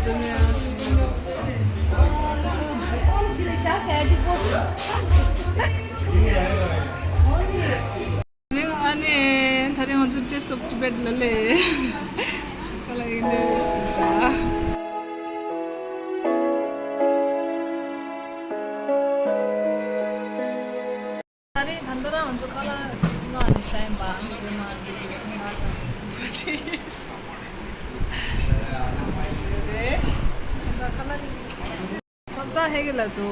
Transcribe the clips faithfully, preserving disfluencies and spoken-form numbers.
ཨ་ནི་ད་རེས་ང་ཚོ་Taste of Tibet ལ་སླེབས། ཁ་ལག་ཡིན་འདྲ་ཞིག་བྱ། ད་རེས་ད་ལྟ་རང་ང་ཚོ་ཁ་ལག་ཅིག་མངགས་ནས་བཞག་ཡིན་པ། ཨང་དེ་མ་འདི་གི་ང་དང་རེད། ད་ཁ་ལག་ཁ་ལག་ཧེ་གི་ལ་དུ།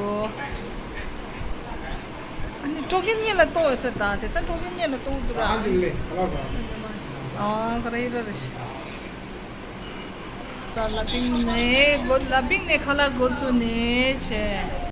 ཨ་ནི་ཀྲོ་ཀིན་གཉིས་ལ་གཏོང་བ་ཟེར་ད། དེ་ཚ་ཀྲོ་ཀིན་གཉིས་ལ་གཏོང་དུ་ར། ཨ་ཅིག་ལེ་ཁ་ལག་ཟ། ཨ་ཁ་ར་ཧི་ར་ར་ཤི། ད་ལ་པིང་ནས་གོ་ལ་པིང་ནས་ཁ་ལག་འགོ་ཚུགས་ནས་བྱས།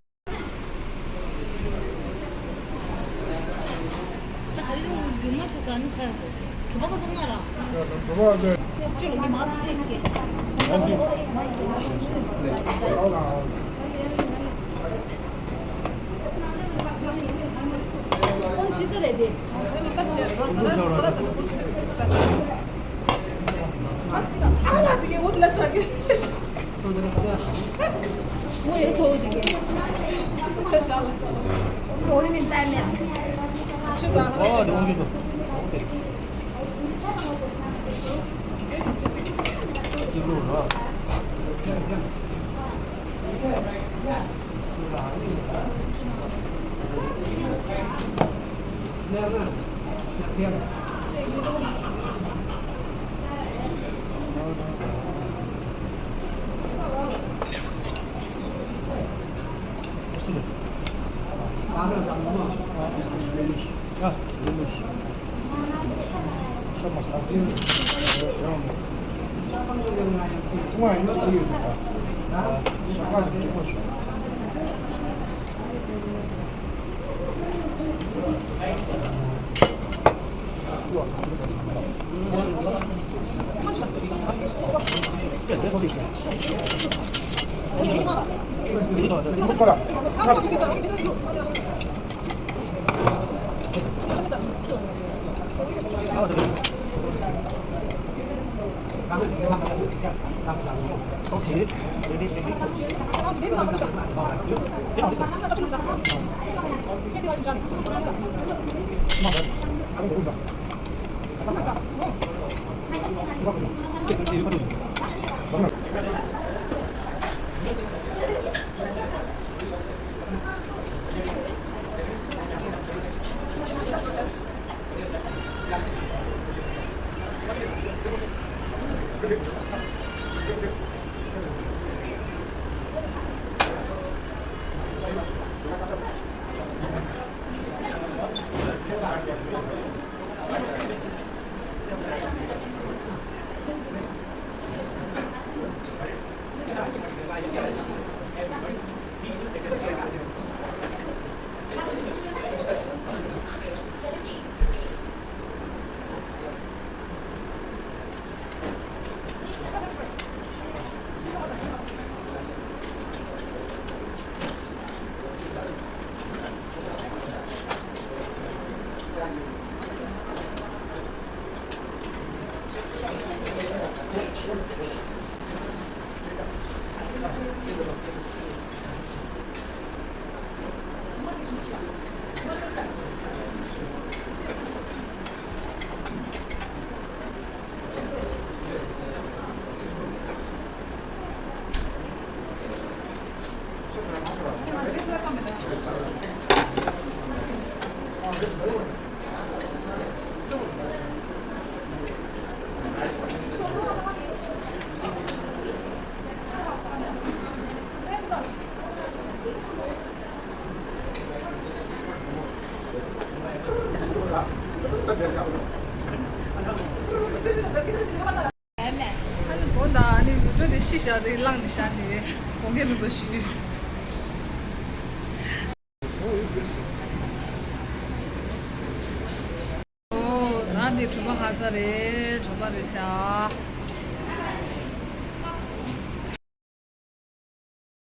ཨ་ནི་སྒོ་དང་ཨ་ནི་འགྲོ་དེ་ཤི་བཞག་དེ་བླངས་ནས་བཞག་ནས་དགོངས་རྒྱན་མེད་པ་ཞུས། ཨོ་ད་འདི་གྲོད་པ་ཧ་ཚ་རེད། གྲོད་པ་རེད་ཤག